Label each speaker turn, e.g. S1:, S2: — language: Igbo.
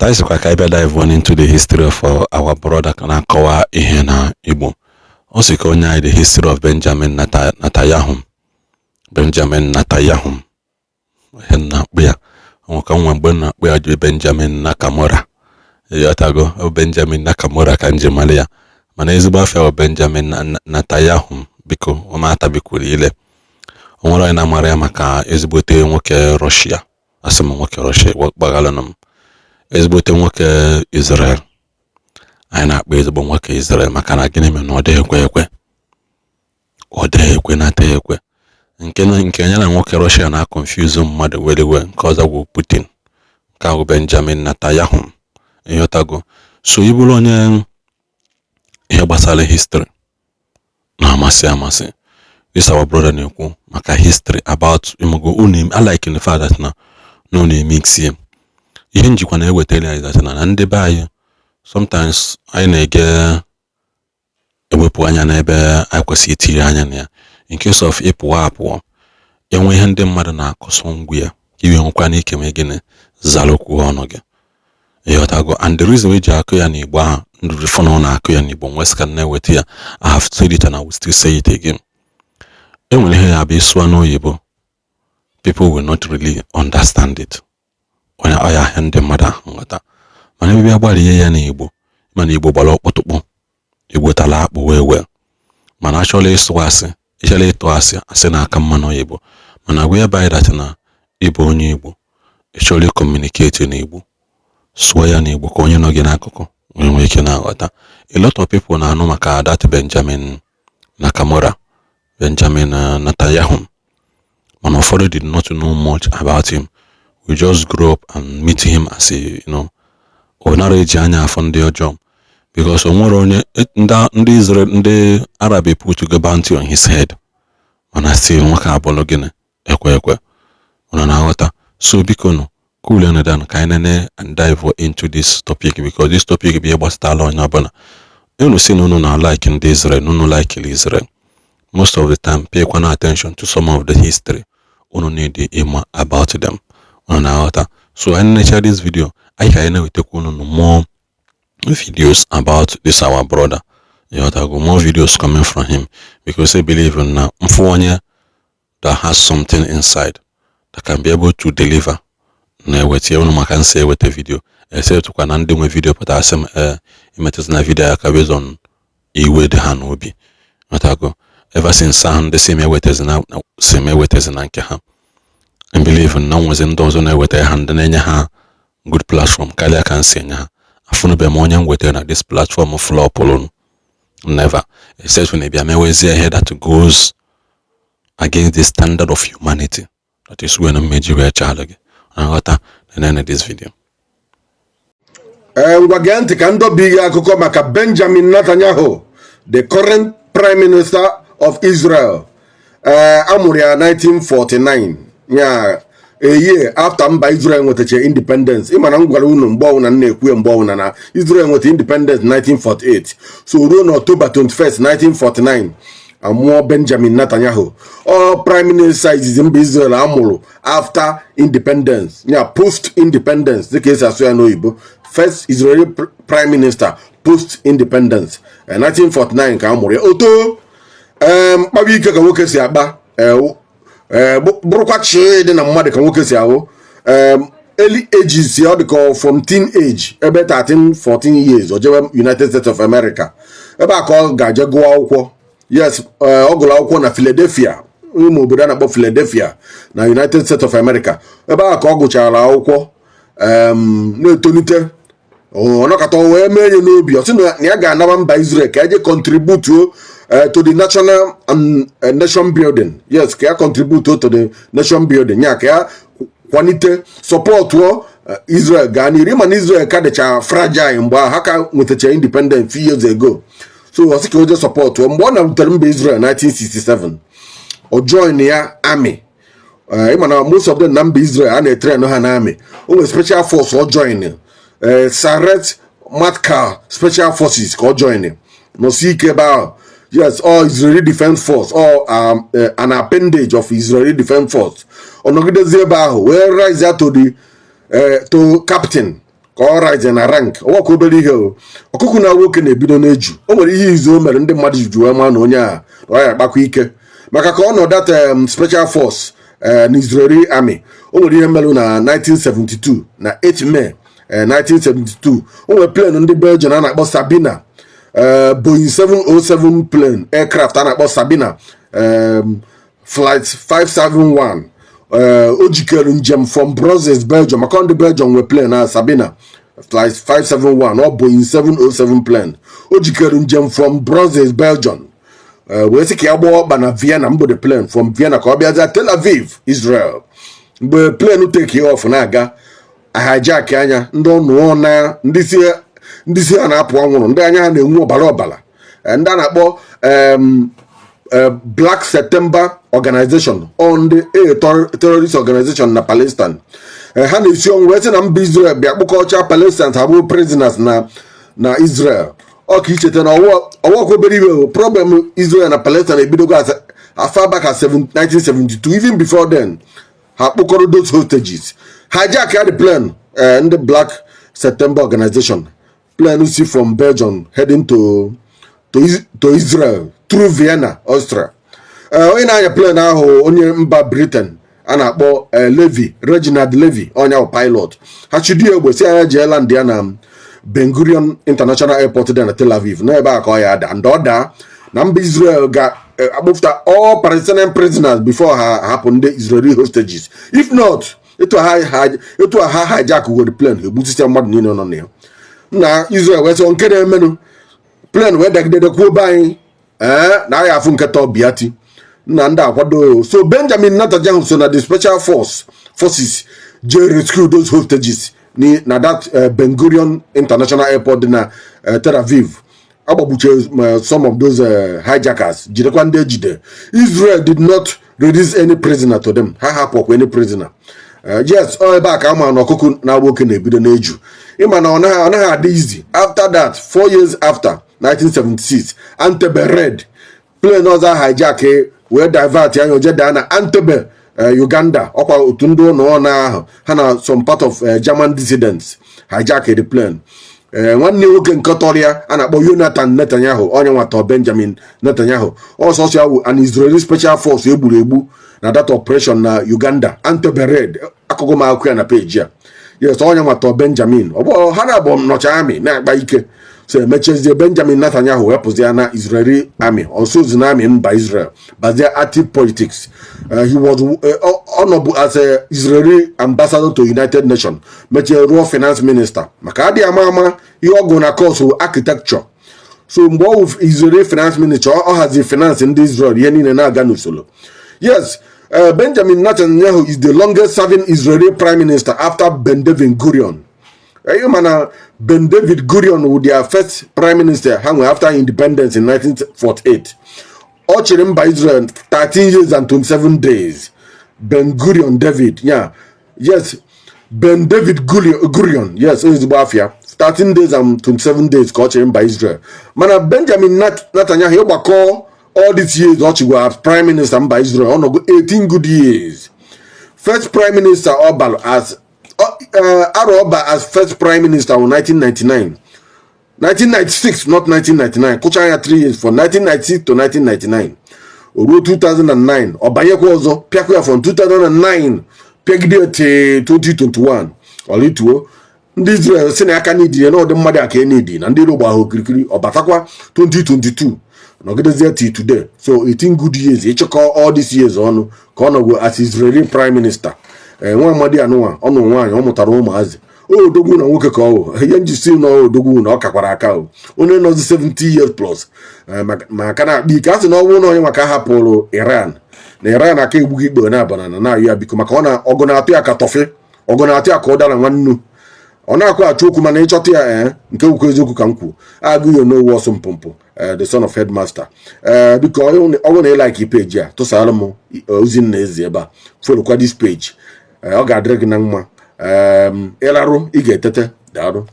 S1: Anyị sịkwa ka anyị bịa dive on into the history of our brother ka na-akọwa ihe na Igbo. Ọ sị ka onye anyị the history of Benjamin Netanyahu. Benjamin Netanyahu, ihe m na-akpụ ya onwe ka nwe mgbe m na-akpụ ya ji Benjamin Nakamura, ịghọtago? Ọ Benjamin Nakamura ka nji mara ya, mana ezigbo afọ bụ Benjamin Netanyahu. Biko, ọmatabikwuru ile o nwere onye na-amara ya maka ezigbote nwoke Russia. Asị m nwoke Russia, gbaghalụnụ m, ezigbote nwoke Israel. Anyị na-akpọ ezigbo nwoke Israel maka na gịnị mere na ọ dịghị ekwe ekwe, ọ dịghị ekwe nata ekwe nke na nke ya na nwoke Russia na-confuse mmadụ were iwe. Nke ọzọ bụ Putin, nke ahụ Benjamin Netanyahu, ịghọtago? So ị bụrụ onye ihe gbasara history na-amasị amasị, this our brother na-ekwu maka history about ịmago unu. I like the fact that na unu emix ya. Ihe njikwa na-ewetara ya is that na ndị be anyị sometimes anyị na-ege ewepụ anya n'ebe anyị kwesịrị itinye anya na ya. In case of ịpụọ apụọ, enwe ihe ndị mmadụ na-akọsọ ngwu ya ka iwe nwekwa n'ike mee gịnị, zara okwu ọnụ gị, ịghọtago? And the reason we ji akụ ya n'Igbo ahụ ndụrụ fọ na ọ na-akụ ya n'Igbo nwesị ka na-eweta ya. I have said it and I will still say it again. Enwere ihe ya bụ ịsụa n'oyibo, people will not really understand it. Onye ọya ahịa ndị mmadụ ahụ nghọta, mana ebe bịa gbarie ya n'Igbo, mana Igbo gbara ọkpụtụkpụ, Igbo tara akpụ wee wee, mana achọla ịsụ asị, ịchọla ịtụ asị, asị na-aka mma n'oyibo. Mana whereby that na ịbụ onye Igbo, ịchọrọ ịcommunicate n'Igbo, sụọ ya n'Igbo ka onye nọ gị n'akụkụ nwee nwee ike na-aghọta. A lot of people na-anụ maka that Benjamin Nakamura, Benjamin Netanyahu, mana ụfọdụ did not know much about him. We just grew up and meet him as a ọ nara eji anya afọ ndị ọjọọ because o nwere onye ndị Israel, ndị Arab put go bounty on his head, mana still nwoke abụrụ gịnị ekwe ekwe unu na-aghọta. So biko nụ, cool down ka anyị nene and dive into this topic, because this topic bụ ihe gbasatala onye ọbụla. Unu si na unu na like ndị Israel, unu like Israel, most of the time pay kwana attention to some of the history unu need ịma about them. Unu na-aghọta? So anyị necha this video, anyị ka anyị na-ewetakwa unu more videos about this our brother, ịghọtago? More videos coming from him, because I believe na mfụ onye that has something inside that can be able to deliver na-eweta unu maka nsị eweta video, except kwa na ndị nwe video pụtara sị m ee imetụta na video aka based on iwe dị ha n'obi, ịghọtago? Ever since ahụ ndị si m ewetazina, si m ewetazina nke ha, I believe na nwezi ndị ọzọ na-eweta ha, ndị na-enye ha good platform karịa ka m si enye ha. Afụnụbe m onye m wetara na this platform flopụrụ, never, except when ị bịa mewezie ihe that goes against the standard of humanity. That is when mmeji wee chalụ gị na nghọta. Na this video.
S2: Ee, ngwa, gee ntị ka m dọbi gị akụkọ maka Benjamin Netanyahu, the current prime minister of Israel. Ee, amụrụ ya 1949, ya a year after mba Israel nwetacha independence. Ịma na m gwara unu mgbe ọbụla m na-ekwu mgbe ọbụla na Israel nweta independence 1948. So ruo na October 21st 1949 amụọ Benjamin Netanyahu. Ọ prime minister izizi mba Israel amụrụ after independence, ya post independence dịka esi asụ ya n'oyibo. First Israeli prime minister post independence, 1949 ka a mụrụ ya. Oto mkpawa ike ka nwoke si akpa, bụrụkwa chi dị na mmadụ ka nwoke si ahụ. Early ages ya, ọ dị ka from teen age, ebe 13 14 years, o jewe United States of America. Ebe a ka ọ ga-aje gụọ akwụkwọ. Yes, ọ gụrụ akwụkwọ na Philadelphia, ụmụ obodo a na-akpọ Philadelphia na United States of America. Ebe a ka ọ gụchara akwụkwọ, na-etolite, ọ nọkọta wee mee nye n'obi, ọ sị na ya ga-anaba mba Israel ka eje contributuo to the national and nation building. Yes, ka ya contribute to the nation building, ya ka ya kwalite, supportụọ Israel gaa n'iru. Ịma na Israel ka dịcha fragile mgbe ahụ ha ka nwetacha independent few years ago. So ọ sị ka o je supportụọ. Mgbe ọ na-rutere mba Israel 1967, ọ join ya army. Ịma na most of them na mba Israel a na-etrain ha na army. O nwere special force ọ join, Sayeret Matkal Special Forces ka ọ join, nọsi ike ebe ahụ. Yes, all Israeli Defense Force or an appendage of Israeli Defense Force. Ọ nọgidezi ebe ahụ wee rise ya to the to captain. Ka ọ rise na rank, ọwakwa obere ihe o. Ọkụkụ na nwoke na-ebido n'eju. O nwere ihe izu o mere ndị mmadụ ji wee maa na onye a na ọ ya akpakwa ike, maka ka ọ nọ that special force na Israeli army. O nwere ihe merụ na 1972, na 8 May 1972. O nwere plane ndị Belgium a na-akpọ Sabena, Boeing 707 plane, aircraft a na-akpọ Sabena, flight 571. O jikere njem from Brussels, Belgium, maka ndị Belgium nwe plane a, Sabena flight 571, ọ Boeing 707 plane. O jikere njem from Brussels, Belgium, wee sị ka ya gbaa ọkpa na Vienna mbụ, the plane from Vienna ka ọ bịaza Tel Aviv, Israel. Mgbe plane take off na-aga, hijack anya ndị ọnụọ na ndị si ha na-apụ anwụrụ, ndị anya ha na-enwu ọbara ọbara, ndị a na-akpọ Black September Organization, ọ ndị a terrorist organization na Palestine. Ha na-esi ọnwụ wee sị na mba Israel bịa kpụkọcha Palestinians, ha bụ prisoners na Israel. Ọ ka icheta na ọwọkwa obere iwe. Problem Israel na Palestine ebidogo as far back as 1972. Even before then, ha kpụkọrọ those hostages, hijack ya the plane. Ndị Black September Organization plane si from Belgium heading to Israel through Vienna, Austria. Onye na-anya plane ahụ, onye mba Britain a na-akpọ Levy, Reginald Levy, onye ahụ pilot. Ha chidi egbe si anya jee land ya na Ben Gurion International Airport dị na Tel Aviv, n'ebe a ka ọ ya ada ndị ọ daa na mba Israel ga-akpọpụta all Palestinian prisoners before ha hapụ ndị Israeli hostages. If not, etu ha hijack were plane, ha egbusisia mmadụ niile nọ na ya. Na Israel wee sị nke na-emenụ plane wee dagidede be anyị ee na agha afụ nketa ọbịati na ndị akwado. So Benjamin Netanyahu so na the special forces je rescue those hostages na that Ben Gurion International Airport dị na Tel Aviv. Agbagbuche some of those hijackers, jidekwa ndị ejide. Israel did not release any prisoner to them. Ha hapụkwa any prisoner. Yes, ọ ebe a ka ama na ọkụkụ na-agba oke na-ebido n'eju. Ịma na ọ naghị adị easy. After that, 4 years after, 1976, Entebbe raid, plane ọzọ hijack wee divert anya oje daa na Entebbe, Uganda. Ọkwa otu ndị ụlọ ọna ahụ ha na some part of German dissidents hijack the plane. Nwanne nwoke nke tọrọ ya a na-akpọ Yonatan Netanyahu, onye nwata Benjamin Netanyahu, ọsọsọ ya wụ an Israeli special force egburu egbu na that operation na Uganda, Entebbe raid. Akụkọ m akụkọ ya na peji a. Yes, onye nwata Benjamin, ọ bụ ha na-abụ nọcha army na-akpa ike. So emechezie, Benjamin Netanyahu wee pụzie na Israeli army, ọsọzi na army mba Israel, bazie active politics. He was ọnọbụ as a Israeli ambassador to United Nations, mechie rụọ finance minister, maka adịghị ama ama ihe ọgụ na course architecture. So mgbe ọ wụ Israeli finance minister, ọ hazi finance ndị Israel, ihe niile na-aga n'usoro. Yes, Benjamin Netanyahu is the longest serving Israeli prime minister after Ben David Gurion. Ihe mana Ben David Gurion wụ their first prime minister ha nwere after independence in 1948. Ọ chịrị mba Israel 13 years and 27 days. Ben Gurion David, yeah, yes, Ben David Gurion, yes, ezigbo afịa. 13 days and 27 days ka ọ chịrị mba Israel. Mana Benjamin Netanyahu, ịgbakọ all these years ọ chịgwa as prime minister mba Israel, ọ nọgo 18 good years. First prime minister ọba as arọ ọba as first prime minister wụ 1999, 1996, not 1999. Kụcha ya 3 years, from 1996 to 1999. O ruo 2009, ọ banyekwa ọzọ, pịakwa ya from 2009 pịagide till 2021. Ọlituo, ndị Israel si na aka n'idi ya na ọdị mmadụ aka enidi na ndị iro gba ha okirikiri. Ọ batakwa 2022, nọgidezie till today. So 18 good years, ịchịkọ all these years ọnụ ka ọ nọgwo as Israeli prime minister. Ee, nwa amadi anụnwa, ọ nụ nwaanyị, ọ mụtara ụmụazị. Odogwu na nwoke ka ọ wụ. Ihe njisi na odogwu na ọ kakwara aka o, onye nọzi 70 years plus ma aka na-akpa ike. A sị na ọ bụrụ na onye maka hapụrụ Iran na Iran aka egbughị ikpe na abanana na-ayọ ya biko, maka ọ na ọgụ na-atụ ya ka toffee, ọgụ na-atụ ya ka ụdara nwannu. Ọ na-akụ achọ okwu, mana ịchọta ya. Ee, nke wukwu eziokwu ka m kwu agụghị onowu ọsọ mpụmpụ, the son of headmaster. Ee, biko, ọ bụrụ na ị like page a, tụsara m ozi m na-ezi ebe a. Followkwa this page. Ọ ga-adịrị gị na mma. Ịlarụ ị ga-etete. Daalụ.